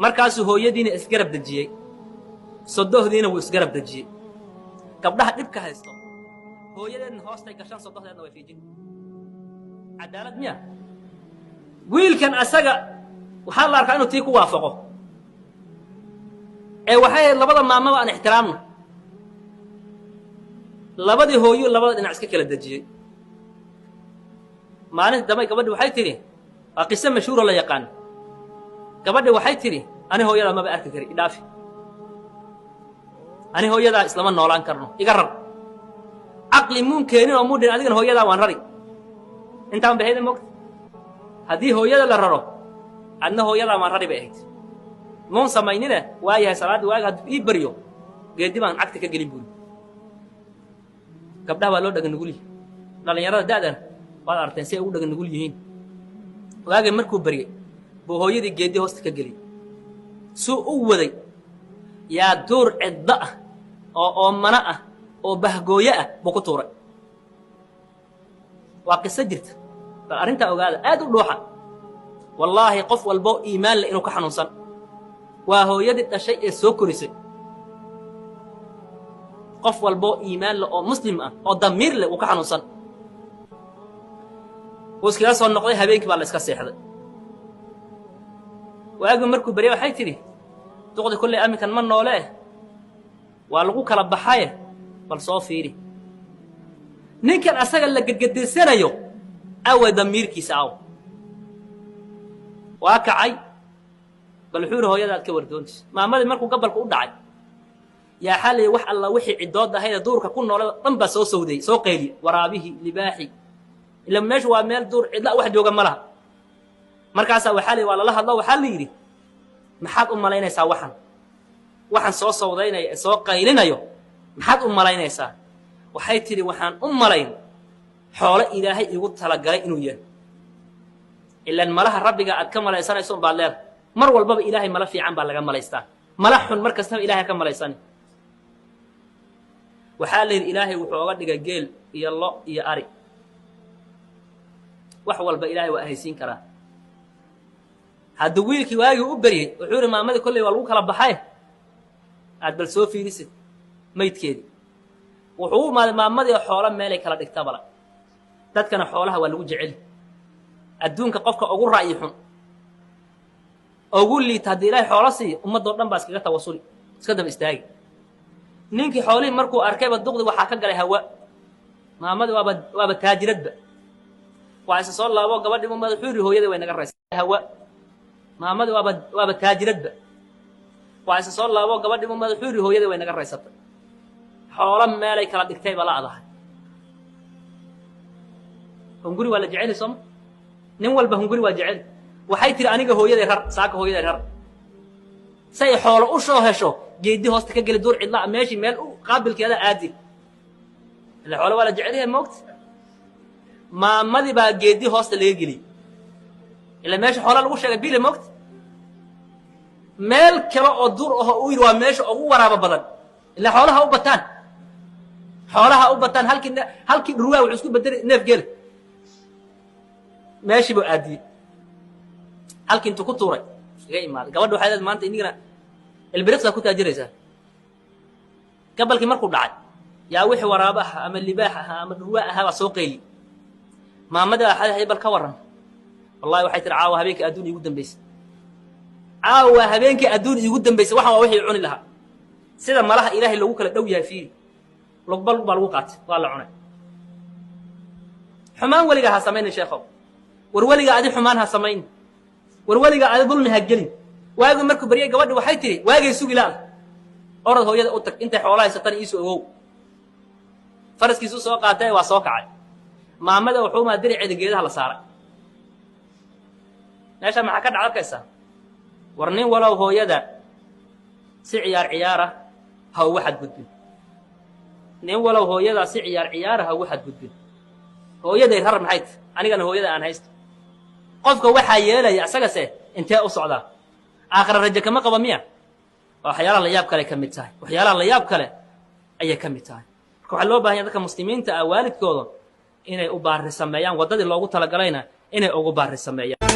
Markaasuu hooyadiina isgarab dejiyey, sodohdiina wuu isgarab dejiyey. Gabdhaha dhibka haysto, hooyadeedna hoostay gashaan, sodohdeedna way fiijin. Cadaalad miya? Wiilkan asaga waxaa la arkaa inuu tii ku waafaqo ee waxay ahayd labada maamaba aan ixtiraamno. Labadii hooyuu labada dhinac iska kala dejiyey. Maalinta dambe gabadhi waxay tidhi, waa qiso mashhuuro la yaqaan, gabadhi waxay tidhi: "Ani hooyadaa maba arki kari, idhaafi. Ani hooyadaa islama noolaan karno, iga rar." Caqli muun keenin oo muu dhin adigana hooyadaa waan rari. Intaan bay hayda mogta, haddii hooyada la raro, adna hooyadaa waan rari bay ahayd. Muun samaynine. Waayahay, salaaddii waaga hadduu ii baryo, geedi baan cagta ka gelin buuri. Gabdhaha waa loo dhaga nugul yihi. Dhallinyarada da'dan waad aragteen si ay ugu dhaga nugul yihiin. Waagay markuu baryey buu hooyadii geedi hoosta ka geliyey. Suu u waday yaa duur ciddo ah oo oomano ah oo bahgooye ah buu ku tuuray. Waa qiso jirta. Bal arrintaa ogaada, aad u dhuuxa. Wallaahi, qof walboo iimaan leh inuu ka xanuunsan. Waa hooyadii dhashay ee soo korisay. Qof walboo iimaan leh oo muslim ah oo damiir leh wuu ka xanuunsan. Wuu iskaga soo noqday. Habeenkii baa la iska seexday. Waagi markuu baryay waxay tidhi duqdi: "Kolley aminkan ma noolee, waa lagu kala baxaye, bal soo fiiri." Ninkan asaga la gedgedaysanayo awe damiirkiisa aw? Waa kacay. Bal wuxuu yidhi: "Hooyada aad ka wardoontis." Maamadii markuu gabalka u dhacay yaa xalay wax alla wixii ciddood ahayd ee duurka ku noolada dhan baa soo sawdayey, soo qayliye, waraabihii, libaaxii, ila meeshu waa meel duur cidla, wax jooga ma laha. Markaasaa waxaa la waa lala hadlo. Waxaa la yidhi: "Maxaad u malaynaysaa waxan soo sawdaynaya ee soo qaylinayo? Maxaad u malaynaysaa?" Waxay tidhi: "Waxaan u malayn xoolo Ilaahay igu talagalay inuu yahay." Ilan malaha Rabbiga aad ka malaysanayso unbaad leedahay. Mar walbaba Ilaahay mala fiican baa laga malaystaa, mala xun mar kastaba Ilahay ka malaysani. Waxaa la yidhi Ilaahay wuxuu oga dhigay geel iyo lo iyo ari. Wax walba Ilaahay waa ahaysiin karaa. Hadduu wiilkii waagii u beryey, wuxuu yidhi: "Maamadii kolley waa lagu kala baxay, aad bal soo fiirisid maydkeedii." Wuxuu u imaaday maamadii xoolo meelay kala dhigta bala. Dadkana xoolaha waa lagu jeceli. Adduunka qofka ugu ra'yi xun, ugu liita, haddii Ilaahay xoolo siiyo, ummaddoo dhan baa iskaga tawasuli, iska daba istaagi. Ninkii xoolihii markuu arkayba, duqdi waxaa ka galay hawa. Maamadii waaba taajiradba. Waa isa soo laabo gabadhii u wuxuu yidhi: "Hooyadii way naga raysay." Hawa. Maamadii waaba taajiradba. Waa isa soo laabo gabadhii u wuxuu yidhi: "Hooyadii way naga raysatay, xoolo meelay kala dhigtay ba la adahay." Hunguri waa la jeceli sooma? Nin walba hunguri waa jeceli. Waxay tihi: "Aniga hooyaday rar, saaka hooyaday rar." Say xoolo u soo hesho, geedi hoosta ka geli, duur cidlaa, meeshii meel u qaabilkeeda aadi. Ila xoolo waa la jecelyahay, moogta? Maamadii baa geedi hoosta laga geliyey. Ila meesha xoola lagu sheegay bile, moogta? Meel kale oo duur aho uu yidhi waa meesha ugu waraabo badan, ila xoolaha u bataan, xoolaha u bataan. Halkii dhurwaa wuxuu isku bedelay neef geela. Meeshii buu aadiyey. Halkii intuu ku tuuray iskaga imaaday. Gabadha waxay leedahay: "Maanta inigana ilbiriqsaa ku taajiraysaa." Gabalkii markuu dhacay yaa wixii waraabo ah ama libaax ahaa ama dhurwaa ahaa baa soo qayli. Maamadii baa xadaxay: "Bal ka warran?" "Wallahi," waxay tihi, "caawa habeenkii adduun iigu dambaysay, caawa habeenkii adduun iigu dambaysay. Waxan waa wixii cuni lahaa." Sida malaha Ilaahay loogu kala dhow yahay, fiiri. Lugba lug baa lagu qaatay, waa la cunay. Xumaan weligaa ha samaynin, sheekhow. War weligaa adi xumaan ha samayn. War weligaa adi dulmi ha gelin. Waagi markuu baryay, gabadhi waxay tidhi: "Waagay sugi laada, orod hooyada u tag, intay xoola haysatana iisoo ogow." Faraskiisu soo qaatay, waa soo kacay. Maamada wuxuu maa diriceeda geedaha la saaray. Meesha maxaa ka dhac arkaysaa? War nin walow hooyada si ciyaar ciyaara ha ugu xadgudbin. Nin walow hooyadaa si ciyaar ciyaara ha ugu xadgudbin. Hooyaday rar maxay tahy? Anigana hooyada aan haysto. Qofka waxaa yeelaya asagase intee u socdaa? Aakhira rajo kama qaba miya? Waa waxyaalaha la yaab kale ka mid tahay. Waxyaalaha la yaab kale ayay ka mid tahay. Marka waxaa loo bahan ya dadka muslimiinta ah waalidkooda inay u baari sameeyaan, waddadii loogu talagalayna inay ugu baari sameeyaan.